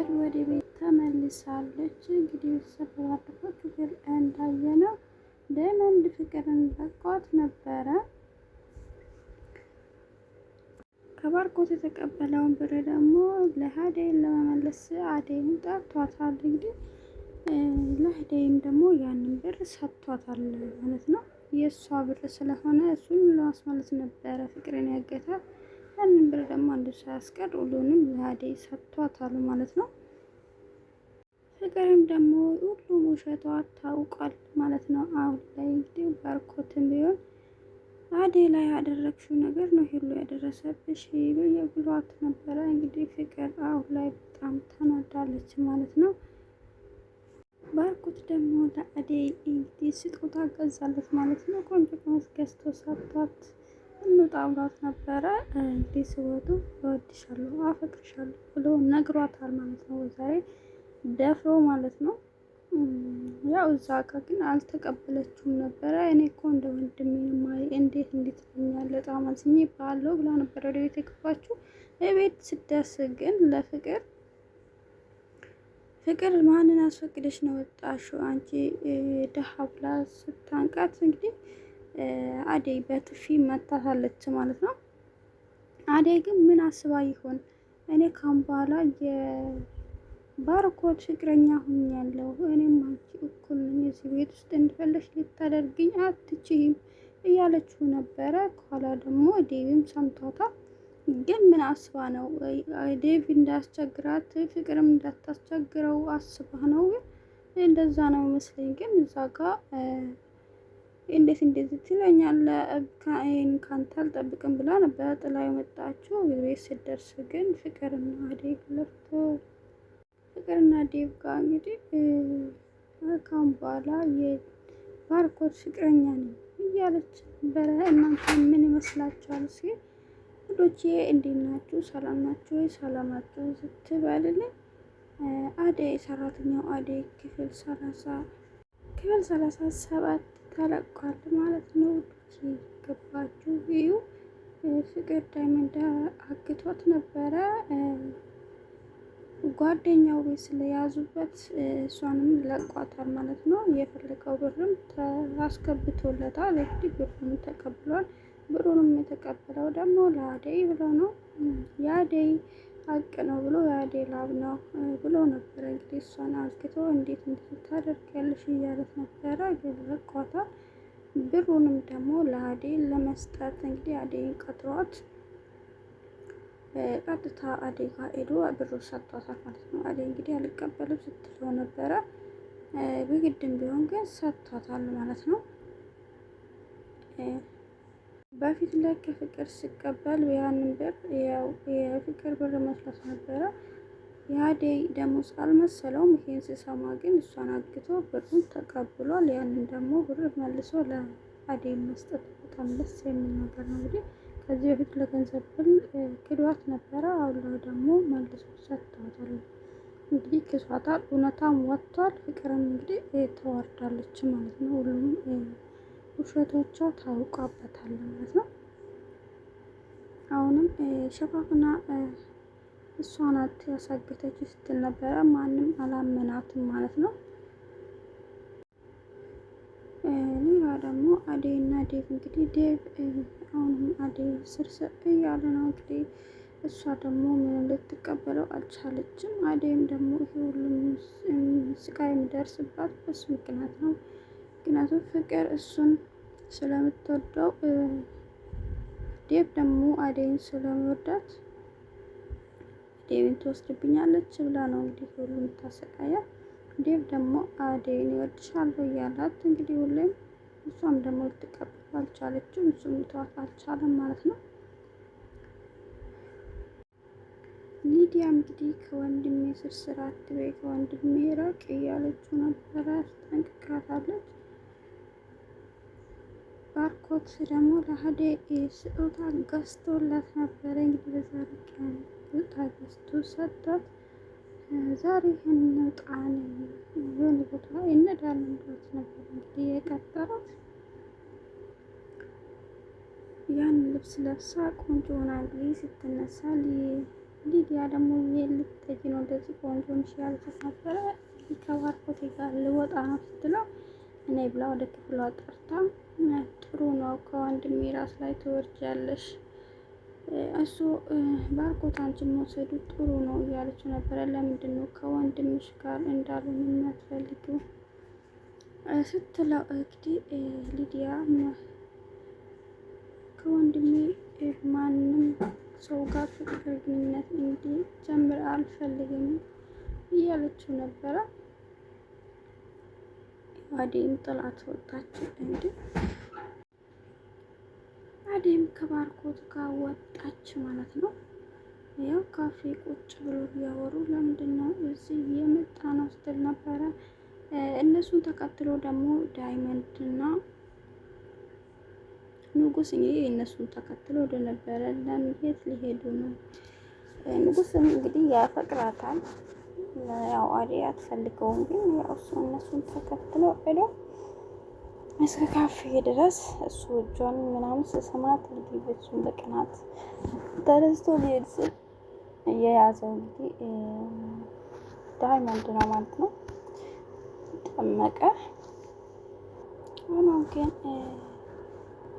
ፍቅር ወደ ቤት ተመልሳለች። እንግዲህ ቤተሰብ ባለፈው ክፍል እንዳየነው ዳይመንድ ፍቅርን ለቋት ነበረ። ከባርኮት የተቀበለውን ብር ደግሞ ለአደይ ለመመለስ አደይን ጠርቷታል። እንግዲህ ለአደይም ደግሞ ያንን ብር ሰጥቷታል ማለት ነው። የእሷ ብር ስለሆነ እሱን ለማስመለስ ነበረ ፍቅርን ያገታት። ያንን ብር ደግሞ አንዱ ሳያስቀር ሁሉንም ለአደይ ሰጥቷታል ማለት ነው። ፍቅርም ደግሞ ሁሉም ውሸቷ ታውቋል ማለት ነው። አሁን ላይ እንግዲህ ባርኮትም ቢሆን አደይ ላይ ያደረግሽው ነገር ነው ሁሉ ያደረሰብሽ ብሏት ነበረ። እንግዲህ ፍቅር አሁን ላይ በጣም ተናዳለች ማለት ነው። ባርኮት ደግሞ ለአደይ እንግዲህ ስጦታ ገዛለት ማለት ነው። ቆንጆ ቀሚስ ገዝቶ ሰጥቷት እንውጣ ብሏት ነበረ። እንግዲህ ስወጡ እወድሻለሁ፣ አፈቅርሻለሁ ብሎ ነግሯታል ማለት ነው። ዛሬ ደፍሮ ማለት ነው። ያው እዛ ጋ ግን አልተቀበለችውም ነበረ። እኔ እኮ እንደ ወንድሜ እንዴት እንዴት ትለኛለህ በጣም አዝኜ ባለው ብላ ነበረ ወደ ቤት የገባችው። እቤት ስደርስ ግን ለፍቅር ፍቅር ማንን አስፈቅደሽ ነው ወጣሽው አንቺ ደሃ ብላ ስታንቃት እንግዲህ አደይ በጥፊ መታታለች ማለት ነው። አደይ ግን ምን አስባ ይሆን? እኔ ካሁን በኋላ የባርኮት ፍቅረኛ ሁኛለሁ፣ እኔም አንቺ እኩል ነኝ፣ እዚህ ቤት ውስጥ እንድፈለሽ ልታደርግኝ አትችይም እያለችው ነበረ። ከኋላ ደግሞ ዴቪም ሰምቷታል። ግን ምን አስባ ነው ዴቪ እንዳያስቸግራት ፍቅርም እንዳታስቸግረው አስባ ነው። እንደዛ ነው መስለኝ። ግን እዛ ጋ እንዴት እንደዚህ ትለኛለህ? ይሄን ካንተ አልጠብቅም ብላ ነበረ ጥላ የመጣችው። ቤት ስትደርስ ግን ፍቅርና ዴቭ ለፍቶ ፍቅርና ዴቭ ጋር እንግዲህ ካሁን በኋላ የባርኮት ፍቅረኛ ነኝ እያለች ነበረ። እናንተ ምን ይመስላችኋል? እስኪ ውዶቼ እንዴት ናችሁ? ሰላም ናችሁ ወይ? ሰላማችሁ ስትበልልኝ አደይ ሰራተኛው አደይ ክፍል 37 ተለቋል ማለት ነው። ውዶቼ ገባችሁ እዩ። ፍቅር ዳይመንድ አግቷት ነበረ። ጓደኛው ቤት ስለያዙበት እሷንም ለቋታል ማለት ነው። የፈለገው ብርም አስገብቶለታል። እንግዲህ ብሩንም ተቀብሏል። ብሩንም የተቀበለው ደግሞ ለአደይ ብሎ ነው። የአደይ ሀቅ ነው ብሎ የአደይ ላብ ነው ብሎ ነበረ። እንግዲህ እሷን አግቶ እንዴት እንዴት ታደርጊያለሽ እያለት ነበረ። ግን ለቋታል። ብሩንም ደግሞ ለአደይ ለመስጠት እንግዲህ አደይን ቀጥሯት ቀጥታ አደይ ጋር ሄዶ ብሩ ሰጥቷታል ማለት ነው። አደይ እንግዲህ አልቀበልም ስትለው ነበረ። በግድም ቢሆን ግን ሰጥቷታል ማለት ነው። በፊት ላይ ከፍቅር ሲቀበል ያንን ብር ያው የፍቅር ብር መስሎት ነበረ። የአደይ ደሞዝ አልመሰለውም። ይሄን ሲሰማ ግን እሷን አግቶ ብሩን ተቀብሏል። ያንን ደግሞ ብር መልሶ ለአደይ መስጠት በጣም ደስ የሚል ነገር ነው። እንግዲህ ከዚህ በፊት ለገንዘብ ብል ክዷት ነበረ። አሁን ላይ ደግሞ መልሶ ሰጥቷታል። እንግዲህ ክሷታል፣ እውነታም ወጥቷል። ፍቅርም እንግዲህ ተዋርዳለች ማለት ነው። ሁሉም ውሸቶቿ ታውቋበታል ማለት ነው። አሁንም ሸፋፍና እሷ ናት ያሳገተች ስትል ነበረ። ማንም አላመናትም ማለት ነው። ሌላ ደግሞ አደይ እና ዴቭ እንግዲህ ዴቭ አሁንም አደይ ስርስር እያለ ነው እንግዲህ እሷ ደግሞ ምንም ልትቀበለው አልቻለችም። አደይም ደግሞ ይሄ ሁሉም ስቃይ የሚደርስባት በሱ ምክንያት ነው። ምክንያቱም ፍቅር እሱን ስለምትወደው ዴቭ ደግሞ አደይን ስለሚወዳት ዴቭን ትወስድብኛለች ብላ ነው እንግዲህ ሁሉ የምታሰቃያት። ዴቭ ደግሞ አደይን ይወድሻለሁ እያላት እንግዲህ ሁሌም እሷም ደግሞ ልትቀበል አልቻለችም፣ እሱም ሊተዋት አልቻለም ማለት ነው። ሊዲያ እንግዲህ ከወንድሜ ስር ስር አትበይ፣ ከወንድሜ ራቅ እያለችው ነበረ። አስጠንቅቃታለች። ባርኮት ደግሞ ለአደይ ስጦታ ገዝቶላት ነበረ። እንግዲህ በዛሬ ቀን ስጦታ ገዝቶ ሰጥቷት ዛሬ እንውጣን የሆነ ቦታ እንሄዳለን ብሎት ነበር እንግዲህ የቀጠራት። ያን ልብስ ለብሳ ቆንጆ ሆና እንግዲህ ስትነሳ ሊዲያ ደግሞ ልትሄጂ ነው እንደዚህ ቆንጆ ነሽ ያለቻት ነበረ። ከባርኮቴ ጋር ልወጣ ነው ስትለው እኔ ብላ ወደ ክፍሏ ጠርታ ጥሩ ነው ከወንድሜ ራስ ላይ ትወርጃለሽ፣ እሱ ባርኮት አንቺን መውሰዱ ጥሩ ነው እያለችው ነበረ። ለምንድን ነው ከወንድምሽ ጋር እንዳልሆን የማትፈልጊው ስትለው እንግዲህ ሊዲያ ከወንድሜ ማንም ሰው ጋር ፍቅር ግንኙነት እንዲጀምር አልፈልግም እያለችው ነበረ። አደይም ጥላት ወጣች። እንዲ አደይም ከባርኮት ጋር ወጣች ማለት ነው። ያው ካፌ ቁጭ ብሎ እያወሩ ለምንድን ነው እዚህ የመጣ ነው ስትል ነበረ። እነሱን ተከትሎ ደግሞ ዳይመንድ እና ንጉስ እንግዲህ እነሱን ተከትሎ ወደ ነበረ ለምሄት ሊሄዱ ነው። ንጉስም እንግዲህ ያፈቅራታል። ያው አደይ አትፈልገውም፣ ግን ያው እሱ እነሱን ተከትሎ ሄዶ እስከ ካፌ ድረስ እሱ እጇን ምናምን ስስማት እንግዲህ እሱን በቅናት ተነስቶ ሊሄድ ስል የያዘው እንግዲህ ዳይመንድ ነው ማለት ነው። ጠመቀ። ሆኖም ግን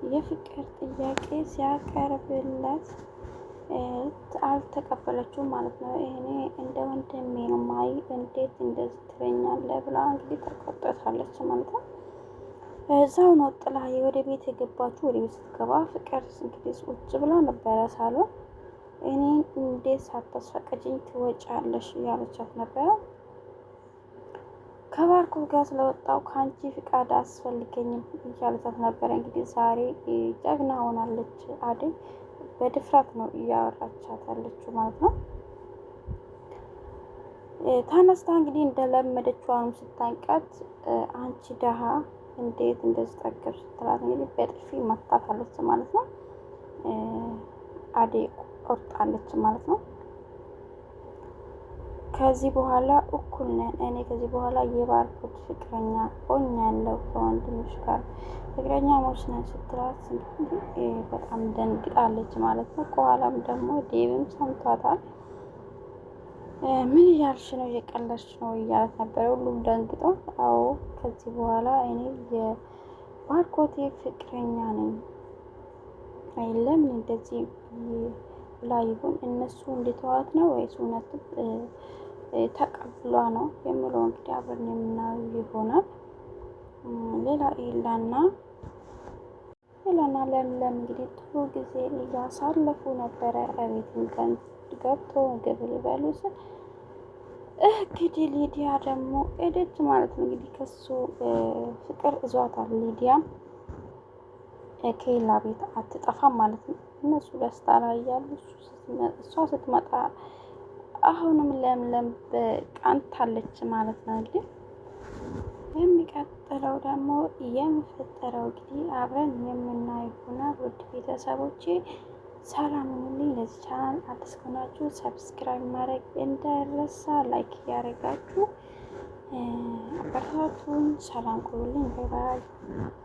የፍቅር ጥያቄ ሲያቀርብላት አልተቀበለችውም ማለት ነው። እኔ እንደ ወንድሜ ነው ማይ እንዴት እንደዚህ ትለኛለህ ብላ እንግዲህ ተቆጥታለች ማለት ነው። እዛው ነው ጥላ ወደ ቤት የገባችው። ወደ ቤት ስትገባ ፍቅር እንግዲህ ቁጭ ብላ ነበረ ሳሎን። እኔን እንዴት ሳታስፈቅጂኝ ትወጫለሽ እያለቻት ነበረ። ከባርኮት ጋር ስለወጣው ከአንቺ ፍቃድ አስፈልገኝም እያለቻት ነበረ። እንግዲህ ዛሬ ጀግና ሆናለች አደይ። በድፍረት ነው እያወራቻት ያለችው ማለት ነው። ተነስታ እንግዲህ እንደለመደችው አሁንም ስታንቃት አንቺ ደሃ እንዴት እንደዚህ ጠገብሽ ስትላት እንግዲህ በጥፊ መታታለች ማለት ነው። አደይ ቆርጣለች ማለት ነው። ከዚህ በኋላ እኩል ነን። እኔ ከዚህ በኋላ የባርኮት ፍቅረኛ ሆኛለሁ ከወንድምሽ ጋር ፍቅረኛሞች ነን ስትላት በጣም ደንግጣለች ማለት ነው። ከኋላም ደግሞ ዴብም ሰምቷታል። ምን እያልሽ ነው? እየቀለድሽ ነው እያለት ነበረ። ሁሉም ደንግጦ አዎ ከዚህ በኋላ እኔ የባርኮቴ ፍቅረኛ ነኝ። ለምን እንደዚህ ብላ ይሁን እነሱ እንዲተዋት ነው ወይስ እውነት ተቀብሏ ነው የሚለው እንግዲህ አብረን የምናየው ይሆናል። ሌላ ኤላና ለምለም እንግዲህ ጥሩ ጊዜ እያሳለፉ ነበረ። እቤትም ገብቶ ምግብ ሊበሉ ስል እንግዲህ ሊዲያ ደግሞ ሄደች ማለት ነው። እንግዲህ ከሱ ፍቅር እዟታል። ሊዲያ ከኤላ ቤት አትጠፋም ማለት ነው። እነሱ ደስታ ላይ እያሉ እሷ ስትመጣ አሁንም ለምለም በቃንታለች ማለት ነው። እንግዲህ የሚቀጥለው ደግሞ የሚፈጠረው እንግዲህ አብረን የምናየው ይሆናል። ውድ ቤተሰቦቼ ሰላም ሁኑልኝ። ለዚህ ቻናል አዲስ ከሆናችሁ subscribe ማድረግ እንዳይረሳ፣ like እያደረጋችሁ አበረታቱን። ሰላም ቆዩልኝ። Bye bye።